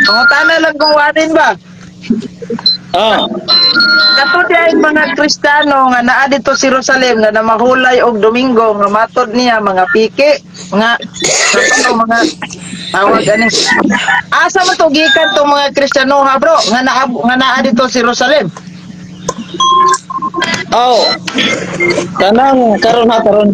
Pangutana lang kung wanin ba? Oh. Kato diay mga Kristiyano nga naa dito sa Jerusalem nga namahulay og Domingo nga matod niya mga piki nga ano mga tawag ani, asa man to gikan tong mga Kristiyano ha, bro, nga naa dito sa Jerusalem? Oh. Kanang karon ha, karon.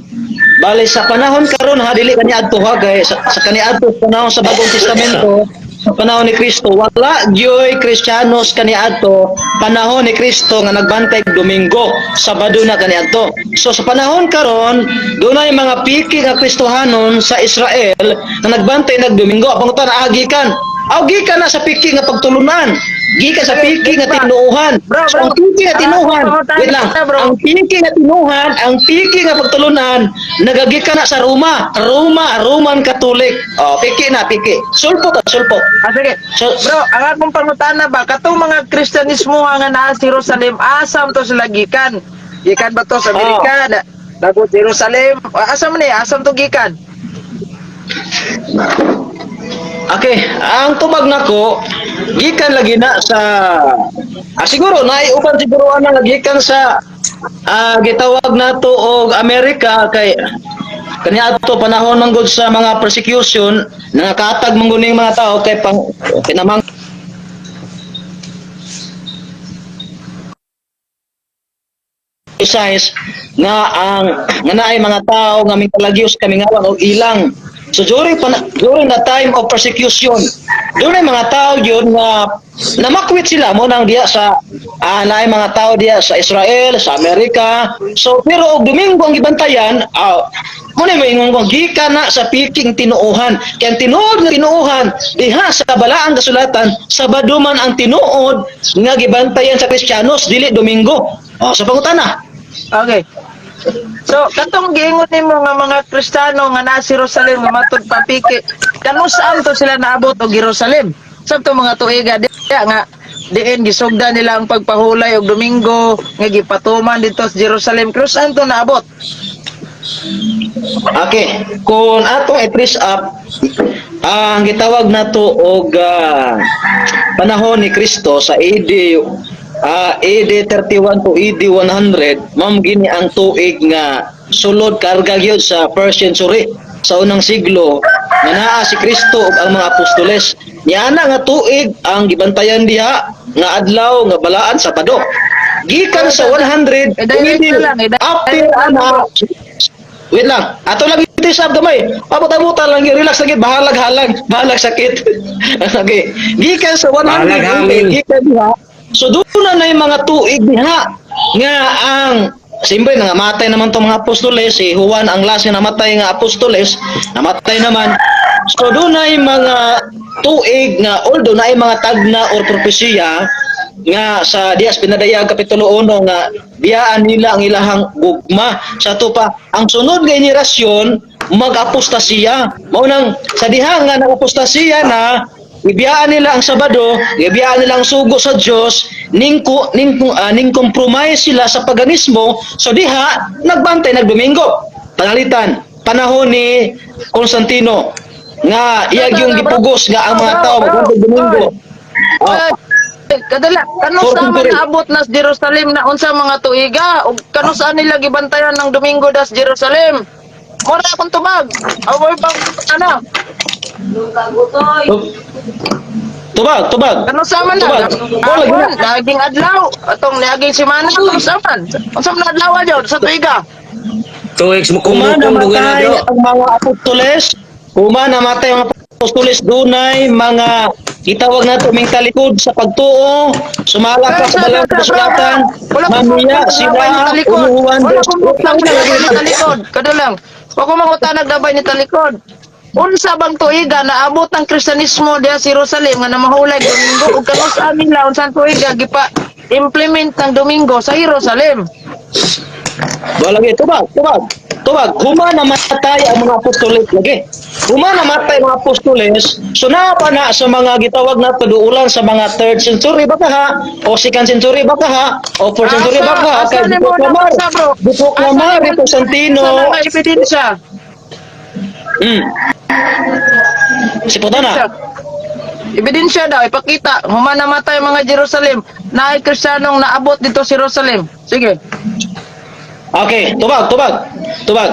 Bali sa panahon karon ha, dili kaniadto ha, kay sa kaniadto panahon sa Bagong Testamento, sa panahon ni Kristo, wala gyoy Kristiyanos kaniadto panahon ni Kristo nga nagbantay og Domingo, Sabado na kaniadto. So sa panahon karon, dunay mga piki nga Kristohanon sa Israel nga nagbantay nag Domingo. Pangutan, gikan. Aw, gikan na sa piki nga pagtulunan. Gikan sa piki nga tinuohan. Bro, So, ang bro. piki nga tinuohan, Ah, wait lang, bro. ang piki nga tinuohan, ang piki nga pagtulunan, nagagikan na sa Roma, Roma, Roman Catholic. Oh, piki na, piki. Sulpot, ah, sulpot. Ah, sige. So, Bro, ang akong pangutana ba, katong mga Kristiyanismo nga naa sa Jerusalem, asa man to sila gikan? Gikan ba to sa Amerika? Na, Dagot Jerusalem? Ah, asa man ni? Asa man to gikan? Okay, ang tubag nako gikan lagi na sa siguro naiuban siguro ana nga gikan sa gitawag nato og Amerika, kay kaniadto panahon man gud sa mga persecution, nangakatag man gud ning mga tao kay pang kinamang size nga ang nga naay mga tao nga mingkalagyos kamingawan og ilang. So during the time of persecution, dunay mga tao yun nga namakwit sila mo nang diya sa naay mga tao diya sa Israel, sa Amerika. So pero og Domingo ang gibantayan, mo na moingon ko gikan na sa piking tinuohan. Kay ang tinuod nga tinuohan diha sa balaang kasulatan, Sabado man ang tinuod nga gibantayan sa Kristiyanos, dili Domingo. Oh, sa pangutana. Okay. So, katong giingon nimo nga mga Kristiyano nga naa sa Jerusalem nga matud papiki, kanus-an to sila naabot og Jerusalem? Sa to mga tuiga diya nga diin gisugda nila ang pagpahulay og Domingo nga gipatuman dito sa Jerusalem, kanus-an to naabot? Okay, kung atong i-trace up ang gitawag nato og panahon ni Kristo sa AD 31 to AD 100, ma'am, gini ang tuig nga sulod karga gyud sa first century, sa unang siglo nga naa si Kristo ug ang mga apostoles. Niana nga tuig ang gibantayan diha nga adlaw nga balaan, Sabado. Gikan sa 100 Eh, direct na lang, eh, direct after na lang. ana. Wait lang. Ato lang ito sa gamay. Abot-abutan lang, relax lang, bahalag halag, bahalag sakit. Okay. Gikan sa 100 Bahalag hangin. gikan diha. So doon na yung mga tuig diha nga ang siyempre, nangamatay naman tong mga apostoles, si Juan ang last nga namatay nga apostoles, namatay naman. So doon na yung mga tuig nga although na mga tagna or propesiya nga sa Dias Pinadayag Kapitulo 1 nga biyaan nila ang ilahang gugma sa ato pa ang sunod nga henerasyon mag-apostasiya. Mao nang sa diha nga nag-apostasiya na, ibiyaan nila ang Sabado, ibiyaan nila ang sugo sa Dios, ning compromise sila sa paganismo. So diha nagbantay nagdomingo. Panalitan panahon ni Constantino nga iya yung gipugos nga ang mga tao magbantay Domingo. Oh. Ay, kadala, kanus Fourth man century. naabot na sa Jerusalem na unsa mga tuiga ug kanus nila gibantayan ng Domingo das Jerusalem? Mura akong tubag. Away pang ano? Tubag, tubag. Kanus man na? Tubag. Oh, lagi na. Naging adlaw atong niaging semana, kanus man? Unsa man adlaw jud sa tuiga? 2x mo kung Kuma kung dugan na, namatay bro. ang mga apostoles, kuma namatay ang mga apostoles, dunay mga gitawag nato ming talikod sa pagtuo, sumala pa sa balang kasulatan, mamiya sila unuhan. Wala kong butang ni talikod. Kadulang. Wa ko mangutanag dabay ni talikod. Unsa bang tuiga naabot ang Kristiyanismo diha sa Jerusalem nga namahulay Domingo ug kanus nila unsang tuiga gipa implement ng Domingo sa Jerusalem? Wala lagi, tubag, tubag. Tubag, huma namatay ang mga apostoles lagi. Huma namatay ang mga apostoles, so naa pa na sa mga gitawag na paduulan sa mga third century ba ha, o second century ba ha, o fourth century ba ha, Asa kay nimo giproklamar, nabasa, bro? giproklamar ni Constantino. Asa na nga ebidensya? Si Putana. Ebidensya daw ipakita human namatay mga Jerusalem naay Kristiyanong naabot dito sa Jerusalem. Sige. Okay, tubag, tubag. Tubag.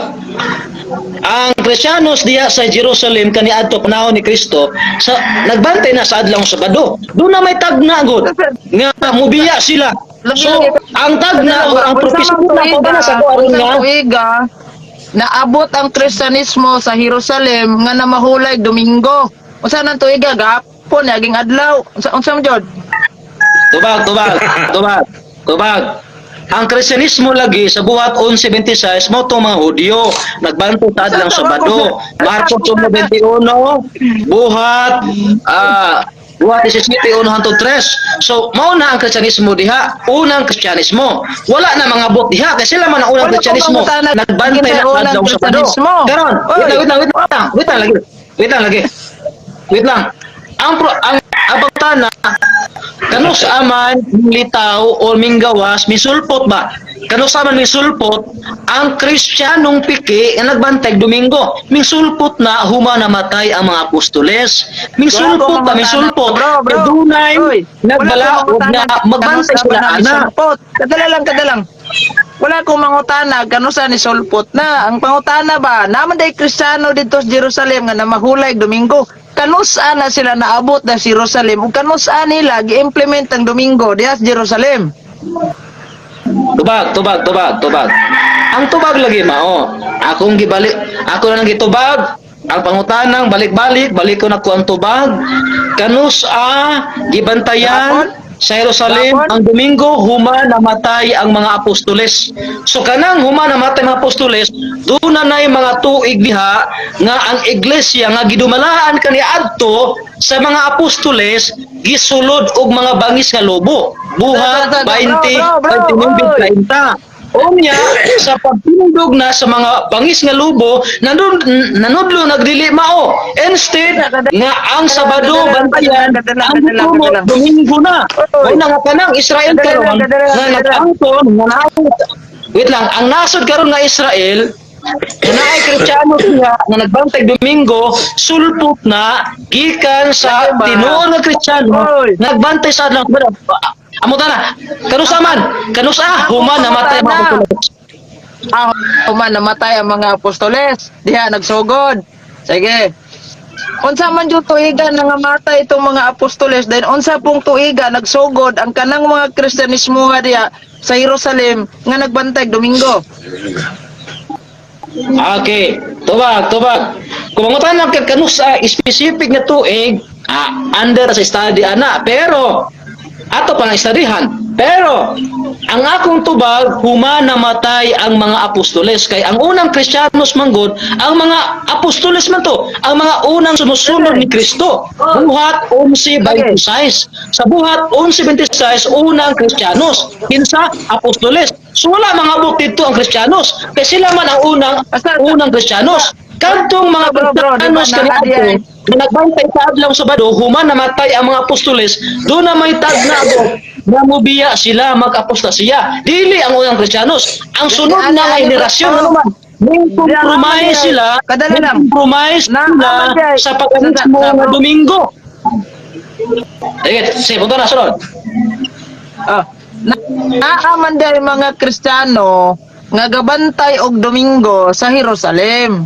Ang Kristiyanos diha sa Jerusalem kaniadto panahon ni Kristo sa nagbantay na sa adlaw Sabado. Doon na may tagna gud nga mubiya sila. So, ang tagna o ang propesya na ko na sa kuan nga tuiga naabot ang Kristiyanismo sa Jerusalem nga namahulay Domingo. Unsa nang tuiga gapon naging adlaw? Unsa man jud? Tubag, tubag, tubag, tubag. Ang Kristyanismo lagi sa buhat 11:26 mao tong mga Hudyo nagbantay sa adlaw Sabado. Marcos 1:21, buhat 17:1 hangtod 3. So mao na ang Kristyanismo diha, unang Kristyanismo. Wala na mga bot diha kay sila man ang unang Wala ko Kristyanismo. mangutana Nagbantay na sa unang adlaw Sabado. Kristyanismo. Karon, wait lang, wait lang, wait lang, wait lang lagi. Wait lang lagi. Wait lang. Ang pagtana kanus aman litaw o minggawas misulpot ba? Kanus aman misulpot ang Kristiyanong piki nga nagbantay Domingo. Misulpot na human namatay ang mga apostoles. Misulpot ba misulpot? Bro, bro. Dunay Oy, nagbalaod wala na akong magbantay mangutana sila kanu ana. misulpot. Kadala lang, kadala lang. Wala akong mangutana kanusa ni sulpot na. Ang pangutana ba, naman day Kristiyano dito sa Jerusalem nga namahulay Domingo. Kanusa na sila naabot na si Jerusalem ug kanusa nila gi-implement ang Domingo diha sa Jerusalem. Tubag, tubag, tubag, tubag. Ang tubag lagi mao. Akong gibalik, ako na lang gitubag. Ang pangutanang balik-balik, balik ko na ko ang tubag. Kanus a gibantayan sa Jerusalem Gapon? ang Domingo human namatay ang mga apostoles. So kanang human namatay mga apostoles, doon na nay mga tuig diha nga ang iglesia nga gidumalaan kaniadto sa mga apostoles gisulod og mga bangis nga lobo. Buhat Bro, 20, bro, bro, 29, oy. 30. Unya, sa pagtindog na sa mga bangis nga lubo, nanudlo nagdili mao. Instead, nga ang Sabado bantayan, ang Domingo, Domingo na. Una nga kanang Israel karon nga nag-angkon, nga naawat. Wait lang, ang nasod karon nga Israel, nga naay Kristiyano diha nga nagbantay Domingo, sulpot na gikan sa Diba? tinuod nga Kristiyano, Oy. nagbantay sa adlaw Sabado. Amo ta na. Kanusa man? Kanusa human namatay mga apostoles. Ah, human namatay ang mga apostoles. Diha nagsugod. Sige. Unsa man jud tuiga nangamatay itong mga apostoles, then unsa pong tuiga nagsugod ang kanang mga Kristiyanismo nga diha sa Jerusalem nga nagbantay Domingo. Okay, tubag, tubag. Kung mangutan lang kay kanusa specific nga tuig, under sa study ana, pero ato pa nga studyhan. Pero ang akong tubag human namatay ang mga apostoles kay ang unang Kristiyanos manggod, ang mga apostoles man to, ang mga unang sumusunod ni Kristo. Buhat 11:26. Sa buhat 11:26 unang Kristiyanos, kinsa apostoles. So wala mga abot dito ang Kristiyanos kay sila man ang unang unang Kristiyanos. Kadtong mga Bro, bro, di ba Kristiyanos naa kaniadto diay? nga nagbantay sa adlaw Sabado, human namatay ang mga apostoles, doon na may tagna ako na mubiya sila mag-apostasiya. Dili ang unang Kristiyanos. Ang sunod na Ana, henerasyon, bro. ano man, may compromise sila, Kadala may lang. compromise Na- sila aman diay. sa pag-anismo nga Domingo. Sige, sige, punta na, sunod. Ah, naa man diay mga Kristiyano nga gabantay og Domingo sa Jerusalem.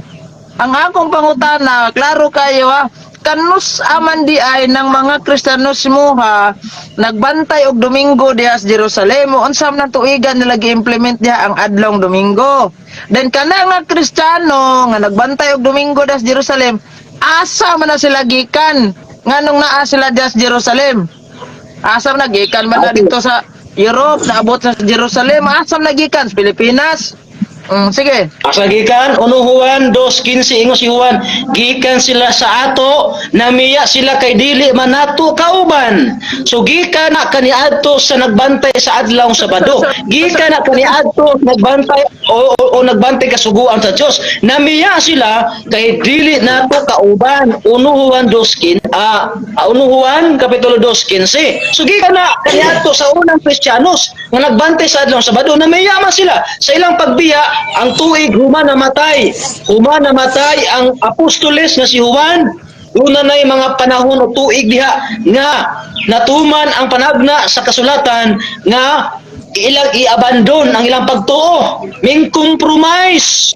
Ang akong pangutana, klaro kayo ha, kanus aman di ay ng mga Kristiyano simuha nagbantay og Domingo diha sa Jerusalem, unsa man ang tuigan nila gi-implement diha ang adlong Domingo. Then kana nga Kristiyano nga nagbantay og Domingo diha sa Jerusalem, asa man na sila gikan nganong naa sila diha sa Jerusalem? Asa man nagikan man na dito sa Europe, naabot sa Jerusalem, asa man nagikan sa Pilipinas? Sige. Asa gikan, 1 Juan 2:15 ingon si Juan, gikan sila sa ato, namiya sila kay dili man nato kauban. So gikan na kaniadto sa nagbantay sa adlaw Sabado. Gikan na kaniadto nagbantay o nagbantay kasuguan sa Dios. Namiya sila kay dili nato kauban. 1 Juan 2:15, 1 Juan kapitulo 2:15. So gikan na kaniadto sa unang Kristiyanos nga nagbantay sa adlaw Sabado, namiya man sila sa ilang pagbiya. Ang tuig human namatay. Human namatay ang apostoles nga si Juan. Doon na mga panahon o tuig diha nga natuman ang panagna sa kasulatan nga ilang i-abandon ang ilang pagtuo. Ming compromise.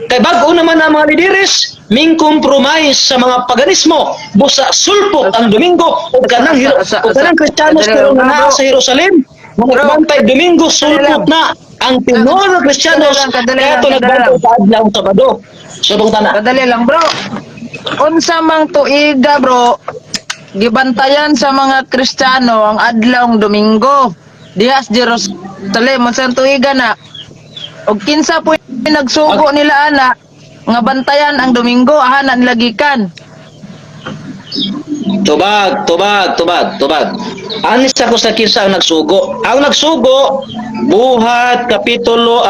Kay bag-o naman ang mga lideres, ming compromise sa mga paganismo, busa sulpot ang Domingo ug kanang ug kanang Kristiyanos karon nga naa sa Jerusalem, mga nagbantay Domingo, sulpot na ang tinuod nga Kristiyanos Kadali lang, kaya to kadali nagbantay lang. sa adlaw Sabado. So tana. Kadali lang, bro. Unsa mang tuiga, bro, gibantayan sa mga Kristiyano ang adlawng Domingo diha sa Jerusalem? Unsa ang tuiga na? Og kinsa po nagsugo nila ana nga bantayan ang Domingo, ahana nila gikan? Tubag, tubag, tubag, tubag. Anis ako sa kinsa ang nagsugo. Ang nagsugo, Buhat, Kapitulo,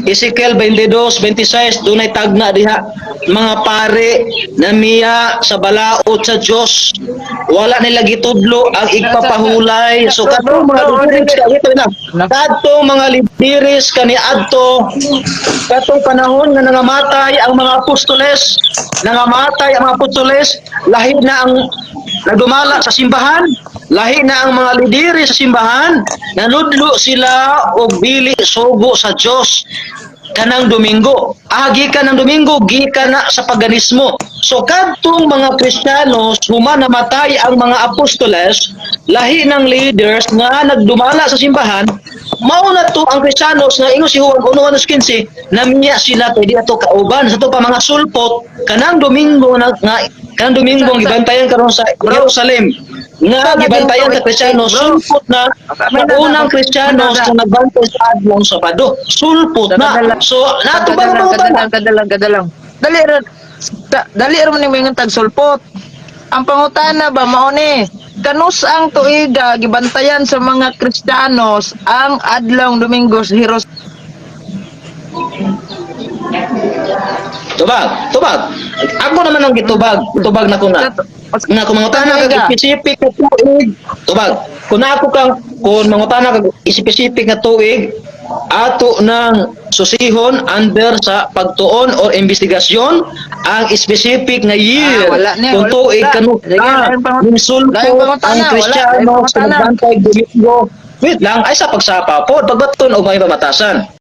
Ezekiel 22, 26, dunay tagna diha. Mga pare na miya sa balaod sa Dios. Wala nila gitudlo ang igpapahulay. So kadtong mga lideres ka, ito na. Kadtong mga lideres kaniadto, katong panahon nga nangamatay ang mga apostoles, nangamatay ang mga apostoles, lahi na ang nagdumala sa simbahan, lahi na ang mga lideri sa simbahan, nanudlo sila og dili sugo sa Dios kanang Domingo. Ah, gikan ng Domingo, gikan na sa paganismo. So kadtong mga Kristiyano, human namatay ang mga apostoles, lahi ng leaders nga nagdumala sa simbahan, mao na to ang Kristiyanos nga ingon si Juan 1:15, namiya sila kay di ato kauban sa to pa mga sulpot kanang Domingo na nga kanang Domingo ang gibantayan karon sa Jerusalem nga gibantayan sa Kristiyano, sulpot na sa unang Kristiyano sa nagbantay sa adlong Sabado, sulpot na. So nato ba ang mga Kadalang, kadalang, kadalang. Dali ra dali ra man ning tag sulpot. Ang pangutana ba mao ni, kanus ang tuiga gibantayan sa mga Kristiyanos ang adlawng Domingo sa Jerusalem? Tubag, tubag. Ako naman ang gitubag, tubag na ko na. Nga kung mangutana kag specific nga tuig, tubag. Kung ako kang kung mangutana kag specific nga tuig, ato nang susihon under sa pagtuon or investigasyon ang specific nga year. Ah, wala ni, kung wala. tuig kanu Sige, minsulpot lain pangutana, ang wala, lain Kristiyano sa pangutana. nagbantay Domingo. Wait lang, ay sa pagsapa po, pagbaton o may pamatasan.